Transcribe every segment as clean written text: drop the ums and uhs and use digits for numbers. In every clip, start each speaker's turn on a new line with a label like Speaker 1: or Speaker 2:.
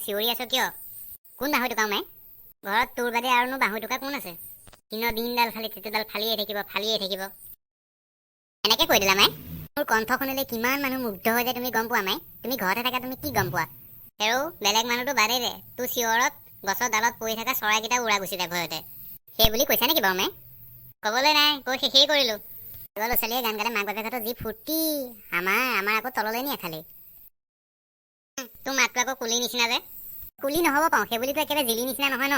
Speaker 1: চিঞৰি আছ কিয়? কোন বাঢ়ৈ টোকা মাই? ঘৰত তোৰ বাদে আৰুনো বাঢ়ৈ টোকা কোন আছে? দিনৰ দিনডাল খালি টেটুডাল ফালিয়ে থাকিব, ফালিয়ে থাকিব। এনেকে কৈ দিলা মাই? মোৰ কণ্ঠ শুনিলে কিমান মানুহ মুগ্ধ হৈ যায়, তুমি গম পোৱা মাই? তুমি ঘৰতে থাকা, তুমি কি গম পোৱা? হেৰৌ, বেলেগ মানুহটো বাদেই দে, তোৰ চিঞৰত গছৰ ডালত পৰি থকা চৰাইকেইটা উৰা গুচি যায় ভয়তে। সেই বুলি কৈছা নেকি বাৰু মাই? ক'বলৈ নাই, কৈ শেষেই কৰিলোঁ। ল'ৰা ছোৱালীয়ে গান গালে মাক বাপেকহঁতৰ যি ফূৰ্তি, আমাৰ আকৌ তললৈ নিয়ে খালি। তোৰ মাতটো আকৌ কুলি নিচিনা যে। কুলি নহ'ব পাৰোঁ, সেই বুলিতো একেবাৰে জিলি নিচিনা নহয় ন।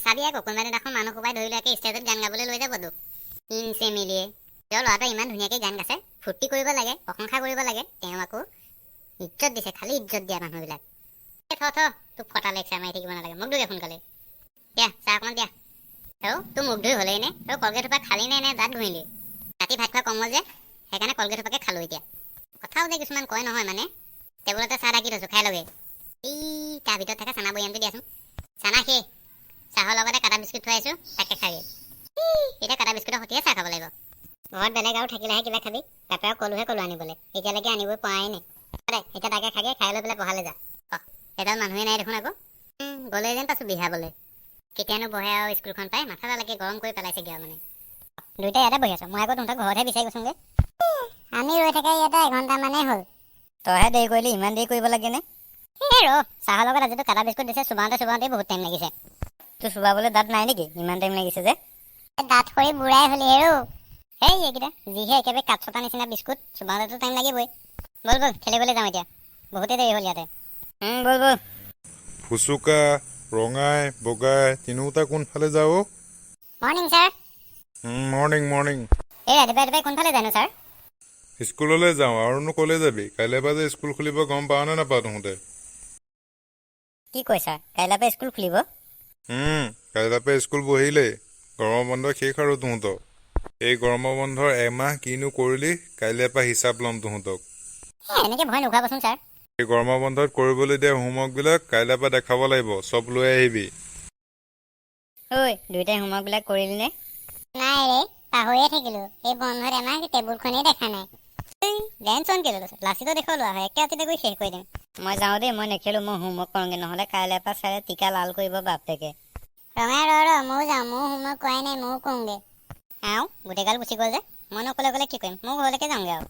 Speaker 1: চাবি আকৌ, কোনোবা দিনাখন মানুহ সোপাই ধৰি লৈ একে ষ্টেজত গান গাবলৈ লৈ যাব তোক। ইনচে মিলিয়ে তেওঁৰ ল'ৰাটোৱে ইমান ধুনীয়াকৈ গান গাইছে, ফূৰ্তি কৰিব লাগে, প্ৰশংসা কৰিব লাগে। তেওঁ আকৌ ইজ্জত দিছে, খালি ইজ্জত দিয়া মানুহবিলাক। এই থ থ, তোক ফটা লেকচাৰ মাৰি থাকিব নালাগে। মোক ধুগে সোনকালে। দিয়া, চাহ অকণমান দিয়া। আৰু তোৰ মুখ ধুই হ'লেই নে? আৰু কলগেট সোপা খালি নে, নে দাঁত ঘঁহিলি? ৰাতি ভাত খোৱা কম হ'ল যে, সেইকাৰণে কলগেট সোপাকে খালোঁ। এতিয়া কথাও যে কিছুমান কয় নহয়। মানে টেবুলতে চাহ ঢাকি থৈছোঁ, খাই লগে। এই তাৰ ভিতৰত থকা চানা বৈয়ামটো দিয়াচোন। চানা শেষ, চাহৰ লগতে কাটা বিস্কুট থৈ আহিছোঁ, তাকে খাবি। এতিয়া কাটা বিস্কুটৰ সৈতেহে চাহ খাব লাগিব। ঘৰত বেলেগ আৰু থাকিলেহে কিবা খাবি। বাপেৰক ক'লোহে ক'লো আনিবলৈ, এতিয়ালৈকে আনিব পৰাই নাই। দে, এতিয়া তাকে খাগে, খাই লৈ পেলাই পঢ়ালৈ যা। অহ, এডাল মানুহে নাই দেখোন আকৌ। গ'লে যেন পাইছোঁ বিহাবলৈ। কেতিয়ানো বহে আৰু স্কুলখন পাই, মাথাডাল একে গৰম কৰি পেলাইছেগৈ। আৰু মানে দুয়োটাই ইয়াতে বহি আছ, মই আকৌ তহঁতৰ ঘৰতহে বিচাৰি গৈছোঁগৈ। আমি ৰৈ থকা ইয়াতে এঘণ্টামানেই হ'ল।
Speaker 2: তইহে দেৰি কৰিলি, ইমান দেৰি কৰিব লাগেনে?
Speaker 1: এই ৰ, চাহৰ লগত আজিতো কাটা বিস্কুট দিছে, চুবাওঁতে চুবাওঁতেই বহুত টাইম লাগিছে।
Speaker 2: তোৰ চুবাবলৈ দাঁত নাই নেকি, ইমান টাইম লাগিছে যে?
Speaker 1: এই দাঁত সৰি বুঢ়াই হলি হেৰৌ। সেই এইকেইটা যিহে একেবাৰে কাঠ চটা নিচিনা বিস্কুট, চুবাওঁতেতো টাইম লাগিবই। ব'ল ব'ল, খেলিবলৈ যাওঁ এতিয়া, বহুতেই দেৰি হ'ল ইয়াতে।
Speaker 2: ব'ল ব'ল।
Speaker 3: ফুচুকা, ৰঙাই, বগাই তিনিওটা কোনফালে যাওঁ?
Speaker 1: Morning sir.
Speaker 3: Morning morning.
Speaker 1: এই ৰাতিপুৱাই ৰাতিপুৱাই কোনফালে জানো ছাৰ?
Speaker 3: স্কুললৈ যাওঁ, আৰুনো ক'লৈ যাবি? কাইলৈ পৰা যে স্কুল খুলিব, গম পাৱ নে নাপাৱ তহঁতে?
Speaker 2: কি কয় ছাৰ, কাইলৈৰ পৰা স্কুল খুলিব?
Speaker 3: কাইলৈৰ পৰা স্কুল বহিলেই। গৰমৰ বন্ধ শেষ আৰু তহঁতৰ। এই গৰমৰ বন্ধৰ এমাহ কিনো কৰিলি, কাইলৈৰ পৰা হিচাপ ল'ম তহঁতক।
Speaker 1: এই এনেকৈ ভয় নোখোৱাবচোন ছাৰ।
Speaker 3: এই গৰমৰ বন্ধত কৰিবলৈ দিয়া হোমৱৰ্কবিলাক কাইলৈৰ পৰা দেখাব লাগিব, চব লৈ আহিবি।
Speaker 2: ঐ, দুয়োটাই হোমৱৰ্কবিলাক কৰিলি নে?
Speaker 1: নাই ৰে, পাহৰিয়ে থাকিলো। এই বন্ধত এমাহ টেবুলখনেই দেখা নাই। টেনচন কেলৈ লৈছ? লাচিত দেখুৱাই লোৱা হয়, একে ৰাতিতে গৈ শেষ কৰি দিম।
Speaker 2: মই যাওঁ দেই, মই নেখেলোঁ, মই হোমৱৰ্ক কৰোঁগৈ, নহ'লে কাইলৈৰ পৰা ছাৰে টিকা লাল কৰিব বাপেকে।
Speaker 1: ৰঙাই, ৰ ৰ, ময়ো যাওঁ, ময়ো হোমৱৰ্ক কৰাই নাই, ময়ো কৰোঁগৈ। আও, গোটেইগাল গুচি গ'ল যে, মইনো অকলে অকলে কি কৰিম? ময়ো ঘৰলৈকে যাওঁগৈ আৰু।